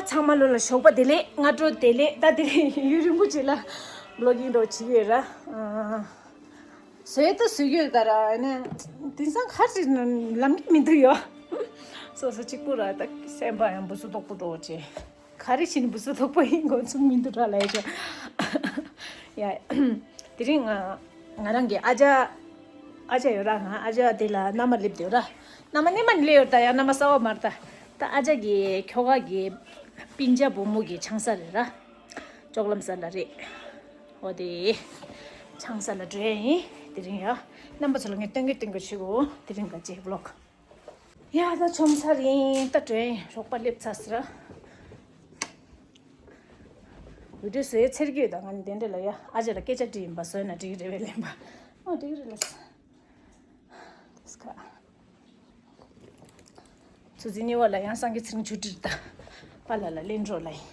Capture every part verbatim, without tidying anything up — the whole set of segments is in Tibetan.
ཚང་མ་ལོ་ལ་ཞོགས་པ་བདེ་ལེགས། སྔ་དྲོ་བདེ་ལེགས། ད་དེ་རིང་ཡུན་རིང་པོ་ཅིག་ལ་བི་ལོག་གིང་འདྲ་བྱེད་ཀྱི་ཡོད་ར། བཟོས་ད་བཟོས་ཀྱི་ཡོད་ད་ར། ཨ་ནི་དེང་སང་ག་རེ་ལམ་གྱི་མི་འདུག་ཡོ། སོ་སོ་གཅིག་པུ་ར། ད་སེམས་པ་ཡང་འབུ་སུ་དོག་པོ་འགྲོ་བྱེད། ག་རེ་བྱས་ནས་འབུ་སུ་དོག་པོ་ཡིན་དགོས་ཚུལ་མི་འདུག་ར་ལ་ཡ་ཆོ། ཡ། དེ་རིང་ང་ང་རང་གི་ཨ་ཅག་ཨ་ཅག་ཡོད་ར། ང་ཨ་ཅག་དེ་ལ་མནའ་མ་སླེབས་བསྡད་ཡོད་ར། མནའ་མ་སླེབས་ཡོད་ད། ཡ་མནའ་མ་གསར་པ་མ་རེད་ད། ད་ཨ་ཅག་གི་ཁྱོ་ག་གི་སྤུན་ཆ་བུ་མོ་གི་ཆང་ས་རེད་ར། ཅོག་ལམ་ས་ལ་རེད། འོ་དེ་ཆང་ས་ལ་འགྲོ་ཡ་ཡིན། དེ་རིང་ཡ་མནའ་མ་ཚོ་ལ་ངས་སྟོན་གི་སྟོན་གི་བྱེད་དགོས། དེ་རིང་ག་ཅེ་བི་ལོག་ཡ་ད་ཆོམ་ཚར་ཡིན། ད་དྲན་རོགས་པ་སླེབས་ཚར་ཟེར། བི་ཌིའོ་བཟོས་ཚར་གྱི་ཡོད་ད། ང་ནི་དེ་འདྲ་ལ་ཡ་ཨ་ཅག་ལ་སྐད་ཆ་དྲིས་ཡིན་པ། བཟོས་ན་འགྲིག་གི་རེད་པས་ལན་པ། ཨོ་འགྲིག་གི་རེད་ལགས། དེས་ཀ་ཆུ་ཚོད་གཉིས་པ་ལ་ཡང་སང་གི་ཚེ་རིང་ཆུ་ཁྲིར་ད་པཱ་ལགས་ལ་ལེན་འགྲོ་ལ་ཡིན།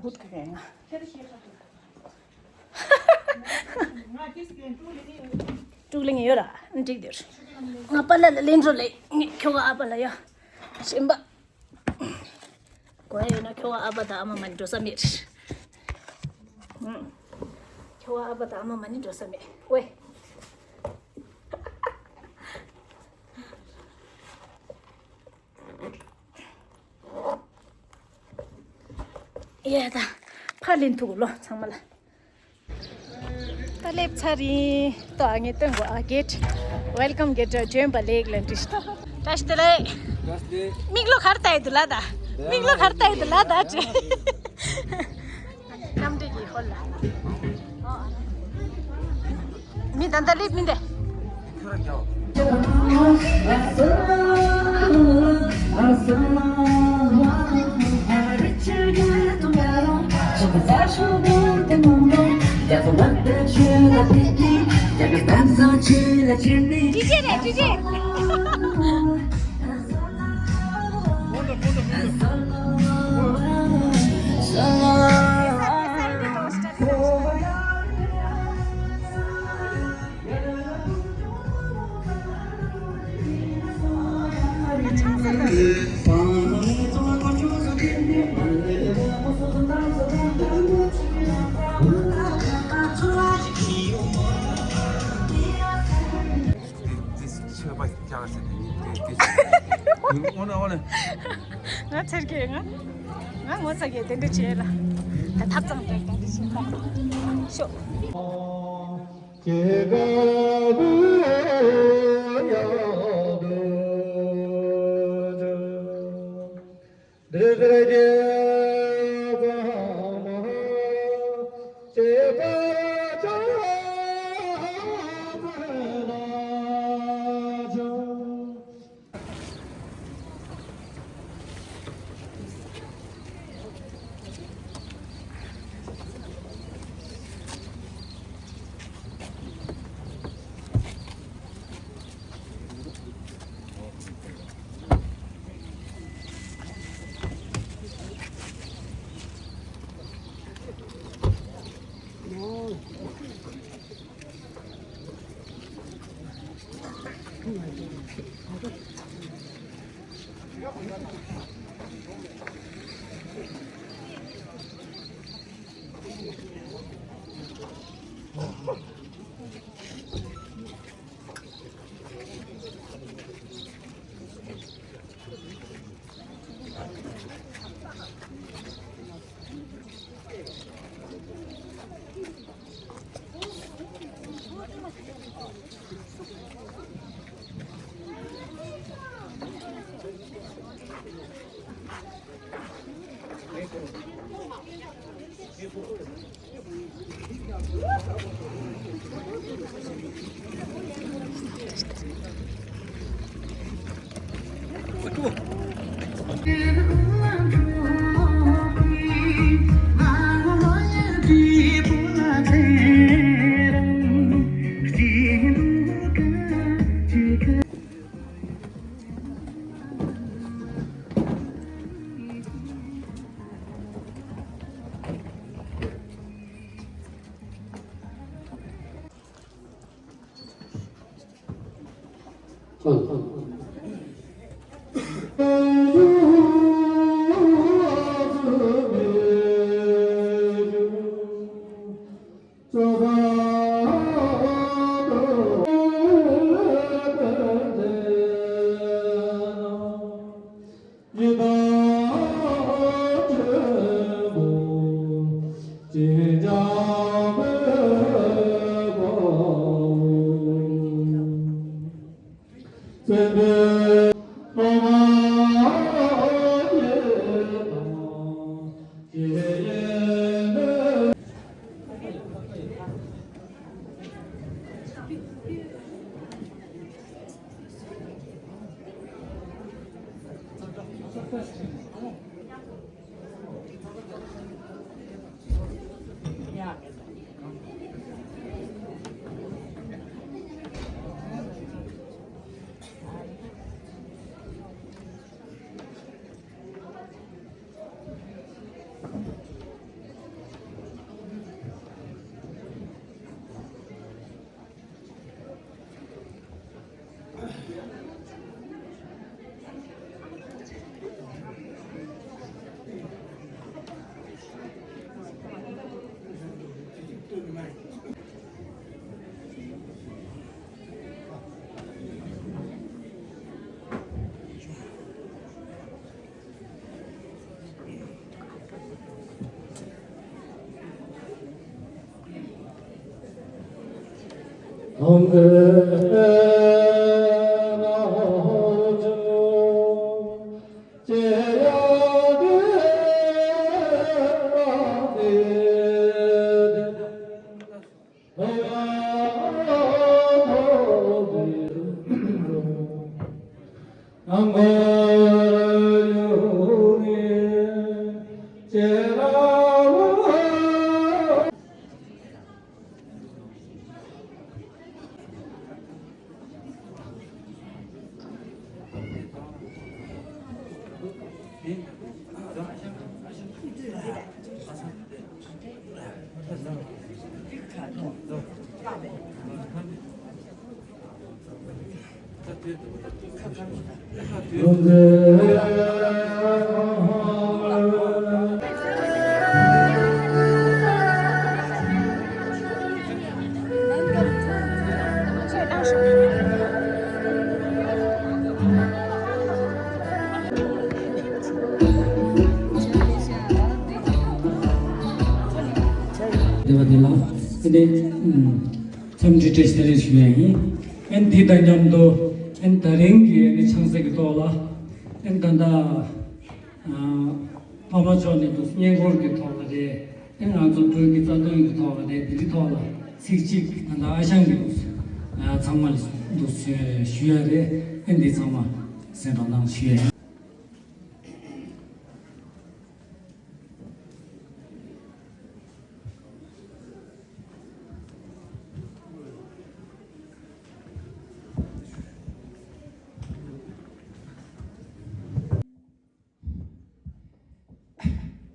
བུད་ག་ག་ཡང་། དཀྲུག་ལེན་ཡོད་ར། འགྲིག་འདིར། ང་པཱ་ལགས་ལ་ལེན་འགྲོ་ལེ། ཁྱོ་ག་ཨ་པ་ལ་ཡ། ཞེན་པ། གོ་ཡ་ཡོད་ན་ཁྱོ་ག་ཨ་པ་དང་ཨ་མ་མ་ནི་འགྲོ་ས་མེད། ཧུམ། ཁྱོ་ག་ཨ་པ་དང་ཨ་མ་མ་ནི་འགྲོ་ས་མེད། ཝེ། ཡ་ད། ཕར་ལེན་ཐུག་ལོ་ཚང་མ་ལ། ད་སླེབས་ཚར་ཡིན། ཏོ་ཨ་ངས་སྟོན་གོ་ཨ་གེ་ཊི། ཝེལ་ཀམ་གེ་ཊི་བྱོན་པ་ལེགས་ལ་འདྲི། བཀྲ་ཤིས་བདེ་ལེགས། བཀྲ་ཤིས་བདེ་ལེགས། མིག་ལོ་གར་ལྟ་ཡི་འདུག་ལ་ད། མིག་ལོ་གར་ལྟ་ཡི་འདུག་ལ་ད་ཅེ། གནམ་འདྲེ་གི་ཧོལ་ལ། མི་ད་ལྟ་སླེབས་མི་འདི། ཌི་ཇེ་རེད་ཌི་ཇེ། ང་ཚེར་གི་ང་། ང་ངོ་ཚ་གི་དེ་འདྲ་བྱས་ལ། ད་ཐབ་ཚང་དེ་དེ་འདྲ་བྱས་ལ། ཤོག་དེ་བ་དེ་ལ་དེ་ནས་འཚམས་འདྲི་བཀྲ་ཤིས་བདེ་ལེགས་ཞུ་ཡ་ཡིན། ཨན་འདི་དང་མཉམ་དུ་ཨན་ད་རིང་གི་ཨན་ཆང་ས་གི་ཐོག་ལ་ཨན་ད་ལྟ་ཕ་མ་ཕྱོགས་ནས་འདུག་བསྙེན་བཀུར་གྱི་ཐོག་ལ་རེད། ཨན་ང་ཚོ་བོད་ཀྱི་རྩ་དོན་གྱི་ཐོག་ལ་རེད། འདི་གི་ཐོག་ལ་ཚིག་གཅིག་ད་ལྟ་ཨ་ཞང་གི་འདུག་ཚང་མ་ལ་འདུག་ཞུ་ཡ་རེད། ཨན་འདི་ཚང་མ་གསན་རོགས་གནང་ཞུ་ཡ་ཡིན།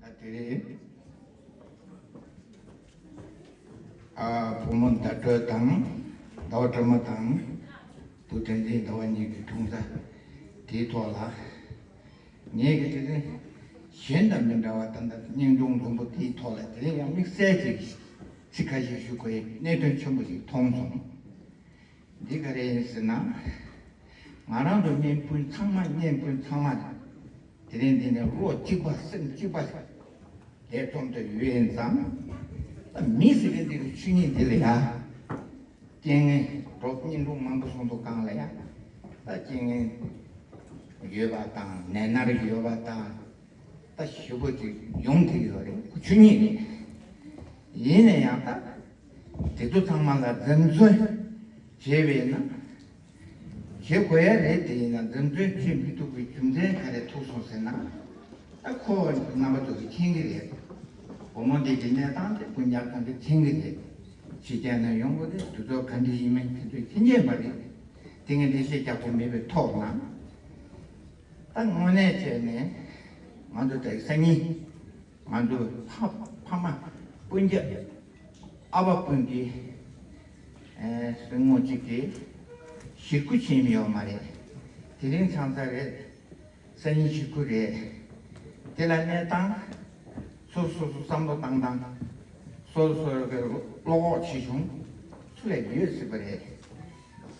ད་དེ་རིང་ཨ་བུ་མོ་ཟླ་སྒྲོལ་དང་ཟླ་བ་སྒྲོལ་མ་དང་བུ་དྲིན་ཅན་ཟླ་བ་གཉིས་ཀྱི་འཁྲུངས་ས་དེའི་ཐོག་ལ། ངས་ཀྱི་དེ་རིང་གཞན་དང་མི་འདྲ་བ་ད་ལྟ་བརྙན་ཐུང་ལྷུན་པོ་དེའི་ཐོག་ལ་དེ་རིང་ཡང་དམིགས་བསལ་ཅིག་ཚིག་ཁ་ཤས་ཞུ་དགོས་ཡའི་གནད་དོན་ཆེན་པོ་ཞིག་མཐོང་སོང་། འདི་ག་རེ་ཡིན་ཟེར་ན། ང་རང་ཚོ་བརྙན་ཕུལ་ཚང་མ་བརྙན་ཕུལ་ཚང་མ་དེ་རིང་འདི་ནས་བློ་གཅིག་པ་སེམས་གཅིག་པ་ལས་རྩོམ་དུ་ཡོད་ཡིན་ཙང་། ད་མི་ཟེར་མཁན་འདི་གི་ཆོས་ཉིད་འདི་ལ་ཡ། རྐྱེན་ངན་གྲོགས་བརྙན་ཐུང་མང་པོ་སོང་འདུག་གང་ལ་ཡང་ད་རྐྱེན་ངན་ཡོད་པ་དང་ནད་མནར་ཡོད་པ་དང་ད་ཞེ་པོ་ཅིག་ཡོང་གི་ཡོད་རེད། ཁོ་ཆོས་ཉིད་རེད། ཡིན་ན་ཡང་ད་དེ་ཚོ་ཚང་མ་ལ་འཛེམ་ཟོན་བྱས་པས་ན་བྱེད་དགོས་ཡ་རེད། དེ་ཡིན་ན་འཛེམ་ཟོན་བྱེད་མི་ཐུབ་པའི་རྒྱུ་མཚན་ག་རེ་ཐུག་སོང་ཟེར་ན། ད་ཁོ་རྣམ་པ་ཚོ་གིས་མཁྱེན་གྱི་རེད། བུ་མོ་འདི་གི་གནས་སྟངས་དེ་སྐུ་ཉག་ཐང་གིས་མཁྱེན་གྱི་རེད། ཕྱི་རྒྱལ་ནས་ཡོང་གི་རེད། དུས་ཚོད་ག་འདྲ་ཡིན་མིན་ཁྱེད་ཚོས་མཁྱེན་གྱི་མ་རེད། དེ་ངས་འགྲེལ་བཤད་རྒྱག་དགོས་མེད་པའི་ཐོག་ན། ད་དངོས་གནས་བྱས་ནས་ང་ཚོ་དེ་སང་ཉིན་ང་ཚོ་ཕ་ཕ་མ་སྤུན་ཀྱག་ཨ་ཕ་སྤུན་གྱི་ཨེ་སྲིང་མོ་གཅིག་གིས་ཞེ་སྐུལ་བྱེད་མི་ཡོད་མ་རེད། དེ་རིང་ཆང་ས་རེད། སང་ཉིན་ཞེ་སྐུལ་རེད། དེ་ལ་གནས་སྟངས་སོ་སོ་སོ་སོ་བསམ་བློ་བཏང་སྟངས་སོ་སོ་སོ་གི་བློ་ཁོག་ཆེ་ཆུང་ཚུར་ལས་ཡོད་སྲིད་པ་རེད།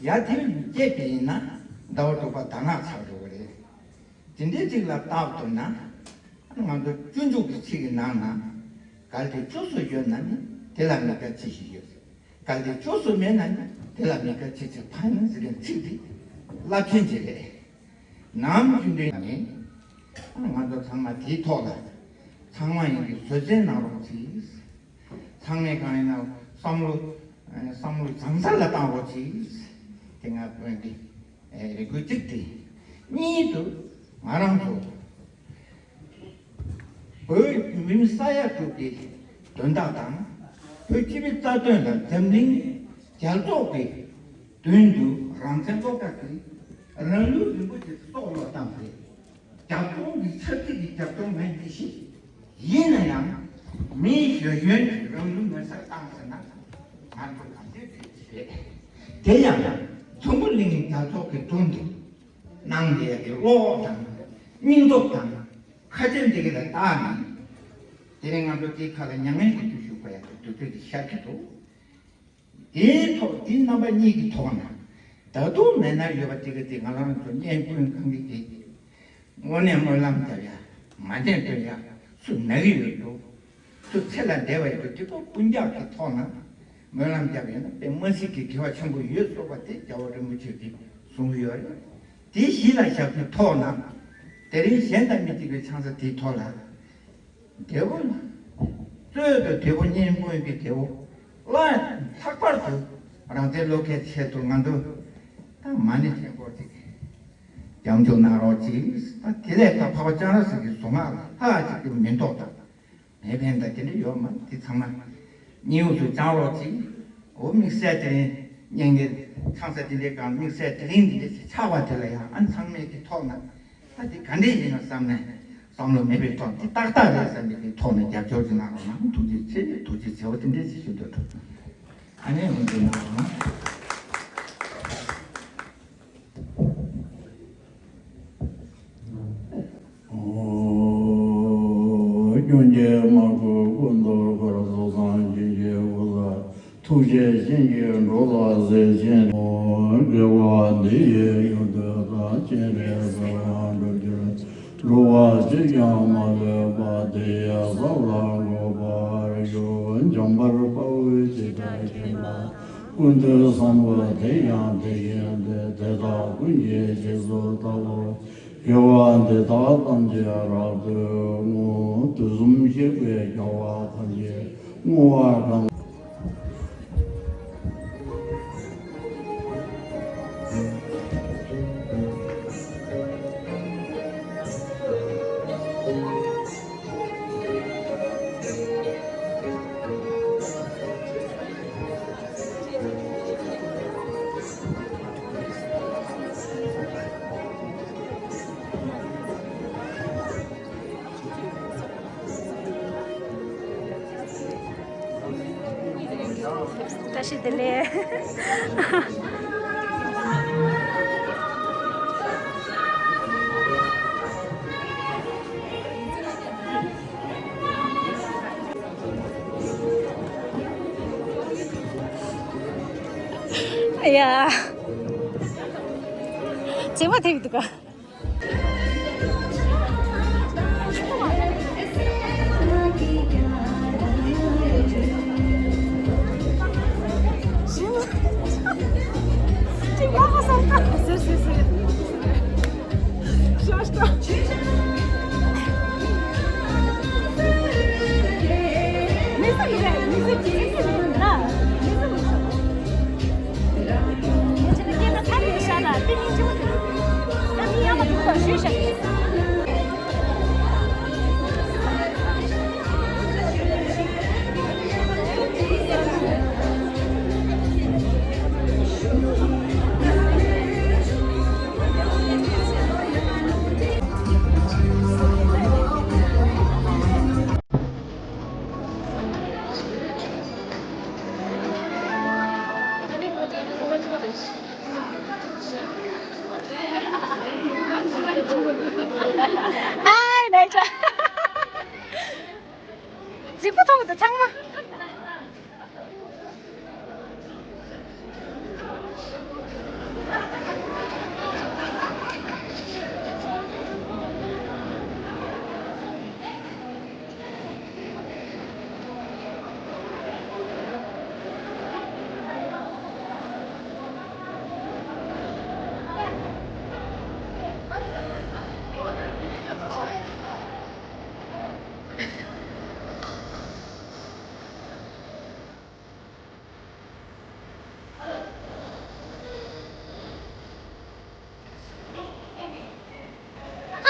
ཡ་དེ་སྐྱེས་པ་ཡིན་ན་ཟླ་བ་དྲུག་པ་ཟླ་ངག་ཆགས་འགྲོ་གི་རེད། དེ་འདྲའི་ཅིག་ལ་བལྟ་ཐུབ་ན། ང་ཚོ་སྤྱོད་འཇུག་གི་ཚིག་གི་ནང་ན། གལ་ཏེ་བཅུ་སུ་ཡོད་ན་ནི་དེ་ལ་མི་དགའ་ཅི་ཞིག་ཡོད། གལ་ཏེ་བཅུ་སུ་མེད་ན་ནི་དེ་ལ་མི་དགའ་ཅི་ཞིག་ཕན་ཟེར་མཁན་ཚིག་འདི། རླབས་ཆེན་ཅིག་རེད། ནམ་རྒྱུན་དུ་ཡང་ནི་ང་ཚོ་ཚང་མ་དེའི་ཐོག་ལ་ཚང་མ་ཡིན་གྱི་བཟོད་བསྲན་གནང་རོགས་གྱིས། ཚང་མས་གང་ཡིན་ན་བསམ་བློ་བསམ་བློ་བཟང་ས་ལ་བཏང་རོགས་གྱིས། དེ་ང་དཔོན་གྱི་རེ་སྐུལ་གཅིག་དེ། གཉིས་དུ་ང་རང་ཚོ་བོད་མི་ས་ཡ་དྲུག་གི་དོན་དག་དང་། བོད་སྤྱི་པའི་རྩ་དོན་ལ་འཛམ་གླིང་རྒྱལ་ཚོགས་ཀྱི་མདུན་དུ་རང་བཙན་བློ་དགའ་གི་རང་ལུས་རིན་པོ་ཆེ་སྲོག་བློས་བཏང་སྟེ། རྒྱབ་ལྗོངས་ཀྱི་ཆབ་སྲིད་ཀྱི་རྒྱབ་ལྗོངས་ངས་མི་ཤེས། ཡིན་ན་ཡང་མི་གཞོན་གཞོན་གྱིས་རང་ལུས་མེར་སྲེག་བཏང་ཟེར་ན་ང་ཚོ་གང་འདོད་བྱེད་ཀྱི་རེད། དེ་ཡང་འཛམ་བུ་གླིང་རྒྱལ་ཚོགས་ཀྱི་དྲུང་དུ་གནང་བསྡད་ཀྱི་བློ་ཁོག་དང་སྙིང་སྟོབས་དང་ཁ་ཆེམས་དེ་ག་ལ་བཏགས་ནས། དེ་རིང་ང་ཚོ་དེའི་ཁ་ལ་མྱ་ངན་གྱི་དུས་ཞུགས་པ་ཡག་པོ་དུས་ཚོད་ཀྱི་ཤར་གྱི་འདུག་དེའི་ཐོག་དེའི་རྣམ་པ་གཉིས་ཀྱི་ཐོག་ན་ད་དུང་མེད་ན་ཡོད་པ་དེ་ག་དེ་ང་རང་ཚོ་བརྙན་སྐུན་གང་གི་དེ་དངོས་གནས་སྨོན་ལམ་བརྒྱབ་ཡ། མ་བརྟན་སྟོན་ཡ། སུ་ན་གི་ཡོད་འདུག་སུ་ཚེ་ལ་འདས་པ་ཡོད་འདུག་དེ་ཚོ་སྤུན་ཀྱག་གི་ཐོག་ན་སྨོན་ལམ་བརྒྱབ་ཡོད་ན་དཔེ་མ་སྲིད་ཀྱི་དགེ་བ་ཆེན་པོ་ཡོད་སོགས་པ་དེ་རྒྱལ་བ་རིན་པོ་ཆེ་གིས་གསུང་གི་ཡོད་རེད། དེ་གཞི་ལ་བཞག་པའི་ཐོག་ན་དེ་རིང་གཞན་དང་མི་གཅིག་པའི་ཆང་ས་དེའི་ཐོག་ལ། རྒྱལ་པོ། གཙོས་པའི་རྒྱལ་པོ་གཉན་སྤུན་གྱི་རྒྱལ་པོ་ལ་ལྷག་པར་དུ་རང་བཙན་བློ་ཁེལ་ཆེད་དུ་ང་ཚོ་ད་མ་ཎི་བྱེད་སྐོར་ཅིག་སྐྱབས་འཇུག་གནང་རོགས་གྱིས། ད་དེ་ལས་ད་འཕགས་པ་སྤྱན་རས་གཟིགས་ཀྱི་གཟུངས་སྔགས་ལ་ལྷག་ཅིག་གི་མི་འདོགས་དང་། མེ་འཕེན་དང་དེ་འདྲ་ཡོད་མ་རེད། དེ་ཚང་མ་སྙིང་དབུས་སུ་བཅངས་རོགས་གྱིས། འོ་དམིགས་བསལ་དེ་རིང་སྙིང་གི་ཆང་ས་དེ་འདྲའི་སྒང་དམིགས་བསལ་དེ་རིང་འདི་འདྲ་ཞིག་ཆགས་པ་དེ་ལ་ཡང་ཨ་ཚང་མས་ཀྱི་ཐོག་ན། ད་དེ་ག་འདྲས་ཡིན་ན་བསམ་ནས་བསམ་བློ་མེད་པའི་ཐོག་དེ་ཏག་ཏག་རེད་བསམ་པའི་དེ་ཐོག་ནས་རྒྱབ་སྐྱོར་ཅིག་གནང་རོགས་གནང་། ཐུགས་རྗེ་ཆེ། ཐུགས་རྗེ་ཆེ་བ་དེ་འདྲས་ཞིག་ཞུ་འདོད་འདུག་ཨ་ནེ་ལུང་དུ་གནང་རོགས་གནང་། ཀུན་མཁྱེན་མ་སྐུ་ཀུན་ཏུ་དཀར་སོགས་དང་། ཀུན་མཁྱེན་སྐུ་ལ་ཐུགས་རྗེ་ཅན་གྱིས། འགྲོ་ལ་ཟས་སྦྱིན་དགེ་བ་འདི་ཡིས་ཡོངས་སུ་དག་སྤྱན་རས་གཟིགས་དབང་འགྲུབ་གྱུར། འགྲོ་བ་གཅིག་ཀྱང་མ་ལུས་པ། དེ་ཡི་ས་ལ་འགོད་པར་ཤོག་འཇམ་དཔལ་དཔའ་བོས་ཇི་ལྟར་མཁྱེན་པ། ཀུན་ཏུ་བཟང་པོ་དེ་ཡང་དེ་བཞིན་ཏེ། དེ་དག་ཀུན་གྱི་རྗེས་སུ་བདག་སློབ། དགེ་བ་འདི་དག་ཐམས་ཅད་རབ་ཏུ་བསྔོ། དུས་གསུམ་གཤེགས་པའི་རྒྱལ་བ་ཐམས་ཅད་བསྔོ་བ་གང་། བཀྲ་ཤིས་བདེ་ལེགས། ཡ། ཇེ་མ་ཐེབས་འདུག་ག་ཨའི་ནའི་ཏྲ། གཟིགས་པོ་ཐོག་ཏུ་ཚང་མ།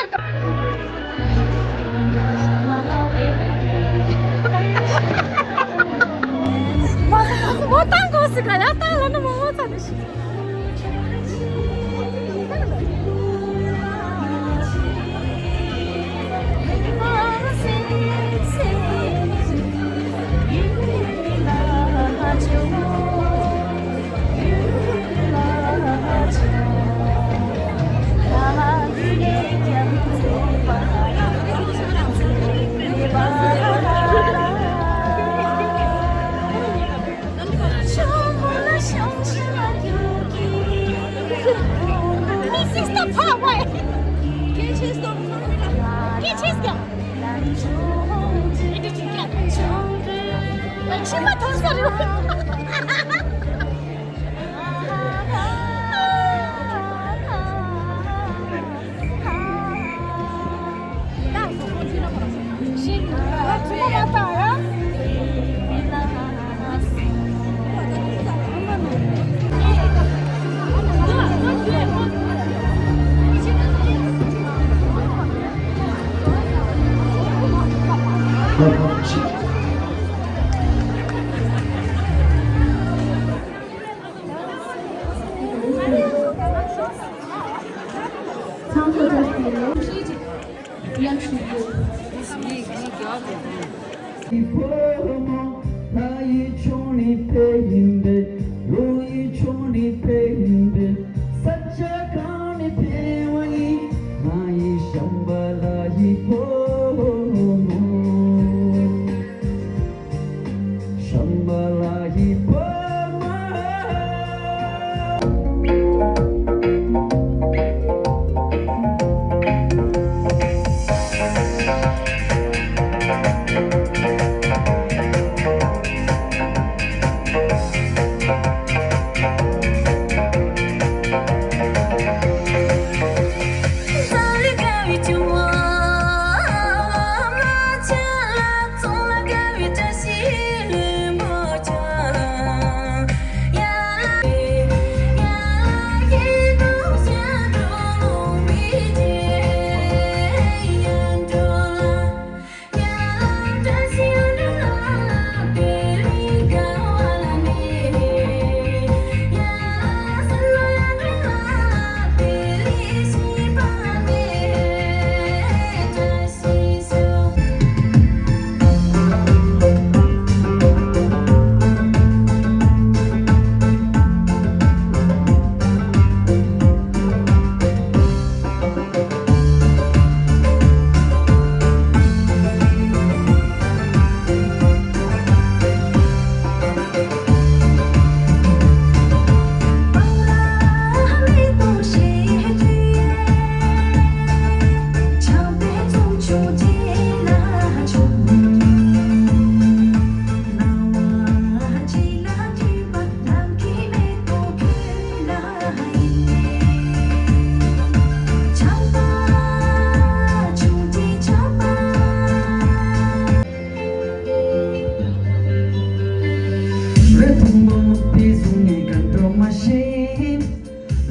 མོ་བཏང་དགོས་སི་ག་ཡ་བཏང་ལ་ནི་མོ་མོ་ཚ་ནི་ཤི། This is the part where Can you change the Can you change the Like, she might tell us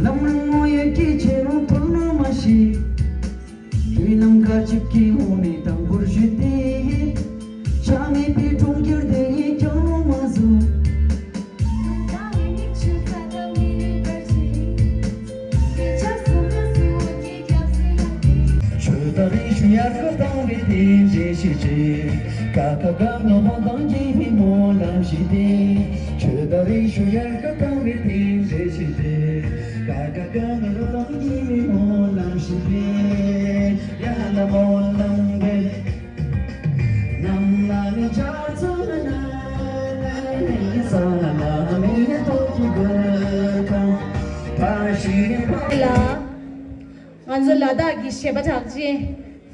ལམ་རིང་མོ་ཡི་སྐད་ཆ་རུ་ཐོན་ནོ་མ་ཤེས། དུས་ནམ་མཁའ་གཅིག་གི་འོག་ནས་དང་པོར་བཞུད་དེ། ཆ་མེད་པའི་གྲོང་ཁྱེར་དེ་ཡི་ཀྱང་རུང་མ་བཟོད། ཆོས་དང་རིག་གཞུང་ཡར་སྐུལ་གཏོང་བའི་རྟེན་འབྲེལ་ཞིག་རེད། ཀ་ཁ་ག་ང་དབང་དང་རྒྱལ་བའི་སྨོན་ལམ་ཞིག་སྟེ། ཆོས་དང་རིག་གཞུང་ཡར་སྐུལ་གཏོང་བའི་རྟེན་འབྲེལ་ཞིག་རེད། ཀ་ཁ་ག་ང་དབང་དང་རྒྱལ་བའི་སྨོན་ལམ་ཞིག་སྟེ། ཡ་ན་སྨོན་ལམ་རེད། ང་ཚོ་ལ་དྭགས་ཀྱི་གཞས་པ་གྲགས་ཅན་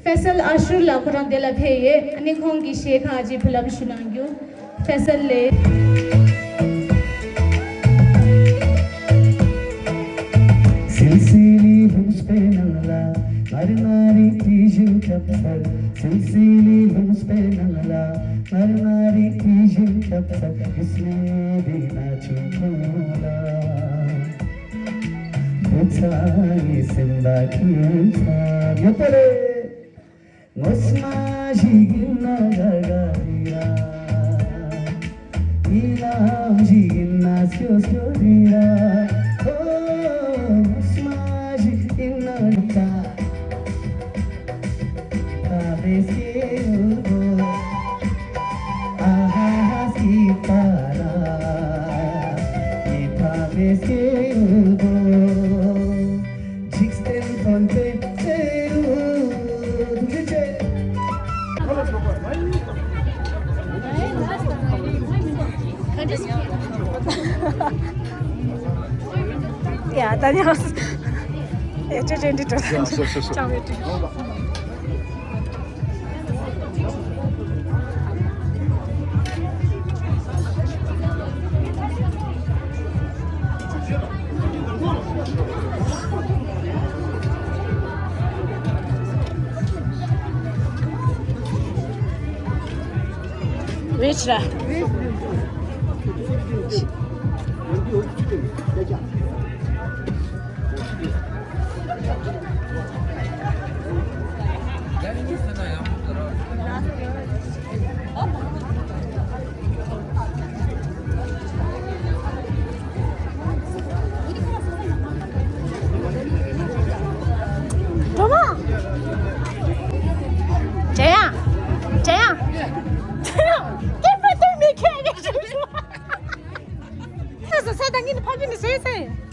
ཧྥེ་སལ་ཨ་ཤུར་ལགས་ཁོ་རང་འདི་ལ་ཕེབས་ཡོད། ཨ་ནི་ཁོང་གི་གཞས་ཁག་ཅིག་བུ་ལམ་ཞུ་གནང་རྒྱུ། ཧྥེ་སལ་ལགས། ཚ་ངའི་སེམས་པ་ཁྱིམ་ཚ་ཡོད་པ་རེད། ངོ་མ་ཞིག་ཡིན་ན་དགའ་དགའ་རེད་ཡ། ཉིན་ལམ་ཞིག་ཡིན་ན་སྐྱོ་སྐྱོ་རེད་ཡ། ཨོ། ངོ་མ་ཞིག་ཡིན་ན་ད། ཡ་ད་ཉོ། ཡ་ཅོ་ཅོ་འདི་འགྲོ། ཡ་ཤོག་ཤོག་ཤོག་ཅང་བའི་དྲི། Which ར། འགྲོ་མ། ཇ་ཡང་། ཇ་ཡང་། ཇ་ཡང་། སྐད་མ་ཐོན་མི་ཁྱེད་ཀྱི་ཞུ་ཞུ། ས་ས་ས་ད་ངས་ནི་ཕ་གི་ནི་ཟེར་ཟེར།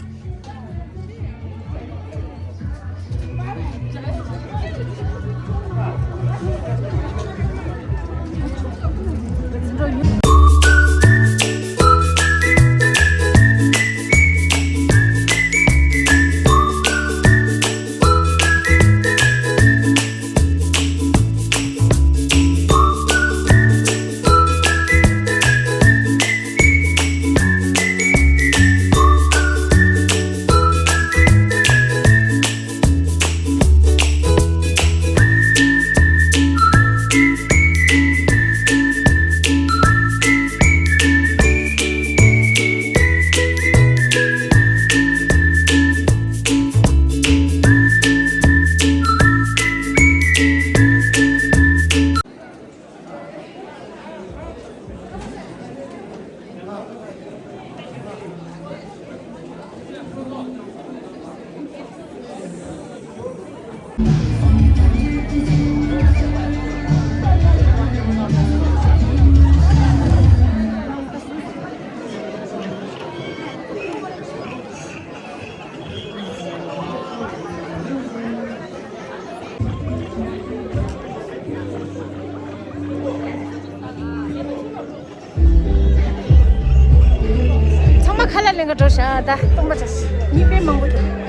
ཚང་མ་ཁ་ལག་ལེན་ག་འགྲོ་ཤག་ད་སྟོང་པ་ཆགས་ཤག་མི་དཔེ་མང་པོ་འདུག